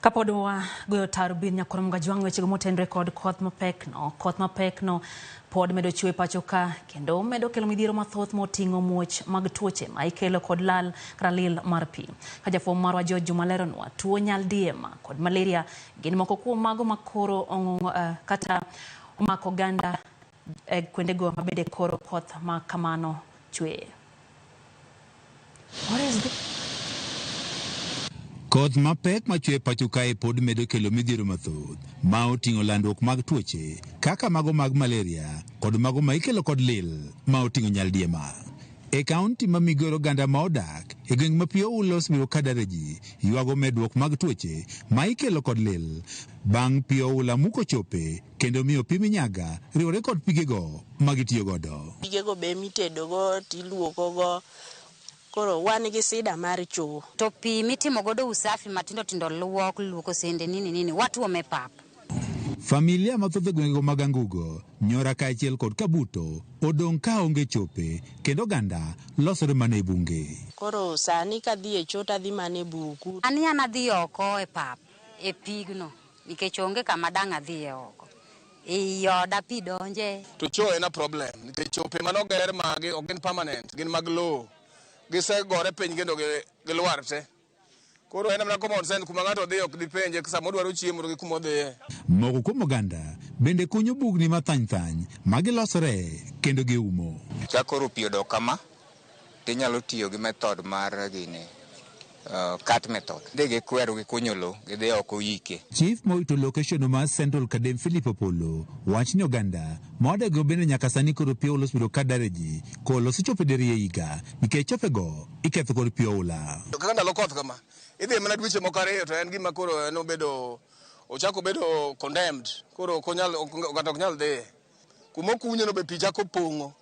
Kapod wagoyo tarubin nyakwar Mgajwang' wechego motenre kod koth mapekno. Koth mapekno pod medo chwe pacho ka kendo medo kelo midhiero mathoth moting'o muoch mag tuoche ma ikelo kod lal kata lil mar pi. Ka jafwambo marwa George Juma leronwa, tuo nyaldiema kod malaria gin moko kuom mago ma koro kata omako oganda e kuondego mabende koro koth ma kamano chweye. What is this? Koth mapek machwe pacho kae pod medo kelo midhiero mathoth ma oting'o landruok mag tuoche kaka mago mag malaria kod mago ma ikelo kod lil ma oting'o nyaldiema. E kaunti ma Migori oganda ma odak e gweng' ma pi oula osebedo ka dare ji ywago medruok mag tuoche ma ikelo kod lil bang' pi oula muko chope kendo miyo pi minyaga riwore kod pigego ma gitiyo godo. Pigego be mitedogo tiluokogo. Koro wan gi sida mar choo. To pi mitimo godo usafi matindo tindo luok, luoko sende nini nini, watuome e pap. Familia mathoth e gwengego mag Angugo, Nyora kaachiel kod Kabuto odong' ka onge chope kendo oganda losore mana e bunge. Koro sani kadhi e choo tadhi mana e buku. An an adhi oko e pap, e pigno, nikech onge kama dang' adhiye oko. Ei oda pi donje. To choo en a problem nikech chope manoger magi ok gin permanent, gin mag lowo. Gisegore piny kendo gilwar te. Koro en mana common sense kuma ng'ato dhi ok dipenje sama odwaro chiemo to gi kuma odhiye. Moko kuom oganda bende kunyo bugni mathany thany ma gilosore kendo giumo. Ka koro pi odok kama, tinyalo tiyo gi method mar gini, cut method. Dhi gi kweru gi kunyo lo, gidhi oko yike. Chief morito location mar Central Kadem Philip Opollo wach ni oganda ma odago bende nyaka sani koro pi oula osebedo ka dare ji koloso chope diriyo e higa nikech chopego iketho kod pi oula. Kaka ndalo koth kama, idhi mana dweche moko ariyo to en gima koro en obedo, ochako obedo condemned. Koro ok onyal, ng'ato ok nyal dhiye. Kuma okunye no be pi chako pong'o.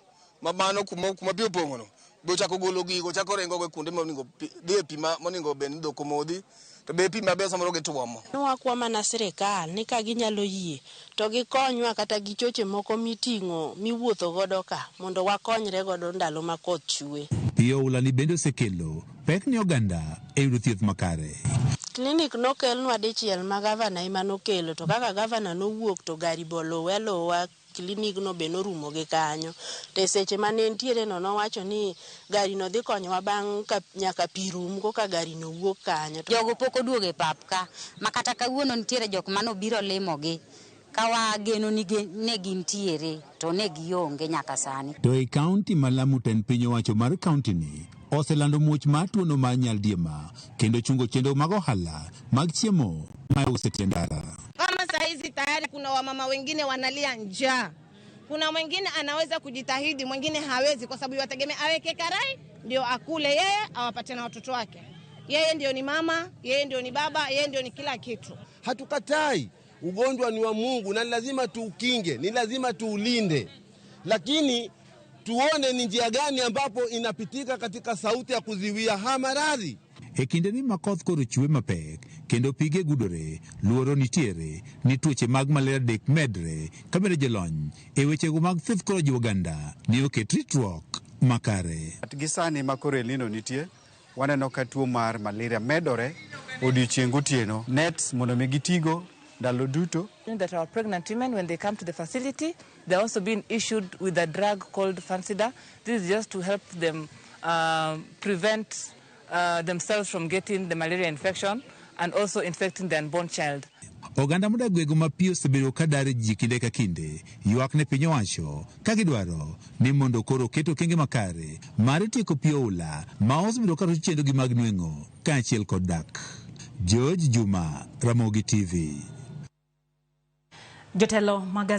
Ma mano kuma pi opong'o no, be ochako golo gigo, ochako ringo go kuonde monego dhi e pi ma monego bed ni dhok omodhi, to be pi maber samoro gituomo. Nwakwa mana sirikal ni ka ginyalo yie to gikonywa kata gi choche moko miting'o miwuotho godo ka mondo wakonyre godo ndalo ma koth chwe. Pi oula ni bende osekelo pek ne oganda e yudo thieth makare. Klinik nokelnwa dichiel ma gavana ema nokelo to kaka gavana nowuok to gari be oluwe aluwa klinik no be norumo gi kanyo. To e seche mane entiere no nowacho ni gari no dhi konyowa bang' ka nyaka pi rum koka gari no wuok kanyo. Jogo pok oduogo e pap ka, ma kata kawuono nitiere jok manobiro limogi ka wageno ni ne gintiere to ne gionge nyaka sani. To e kaunti ma Lamu tend piny owacho mar kaunti ni oselando muoch mar tuono mar nyaldiema kendo chungo chenro mag ohala mag chiemo ma iuso e tie ndara. Kama saa hizi tayari kuna wamama wengine wanalia njaa. Kuna mwingine anaweza kujitahidi, mwingine hawezi kwa sababu yategemea aweke karai ndio akule yeye, awapatie na watoto wake. Yeye ndio ni mama, yeye ndio ni baba, yeye ndio ni kila kitu. Hatukatai, ugonjwa ni wa Mungu na ni lazima tuukinge, ni lazima tuulinde. Lakini tuone ni njia gani ambapo inapitika katika sauti ya kuziwia haya maradhi. E kinde ni ma koth koro chwe mapek kendo pige gudore, luoro nitiere ni tuoche mag malaria dek medre ka bende jolony e wechego mag thieth koro jiwo oganda ni oket ritruok makare. Gi sani ma koro El Nino nitie, waneno ka tuo mar malaria medore odiochieng' gotieno. Nets mondo mi gitigo ndalo duto. That our pregnant women, when they come to the facility, they're also being issued with a drug called Fansidar. This is just to help them prevent themselves from getting the malaria infection and also infecting the unborn child. Oganda modak gwenge ma pi osebedo ka dar ji kinde ka kinde ywak ne piny owacho ka gidwaro ni mondo koro oket okenge makare mar tieko pi oula ma osebedo ka rocho chenrogi mag nweng'o kaachiel kod dak. George Juma, Ramogi TV. Jotelo mag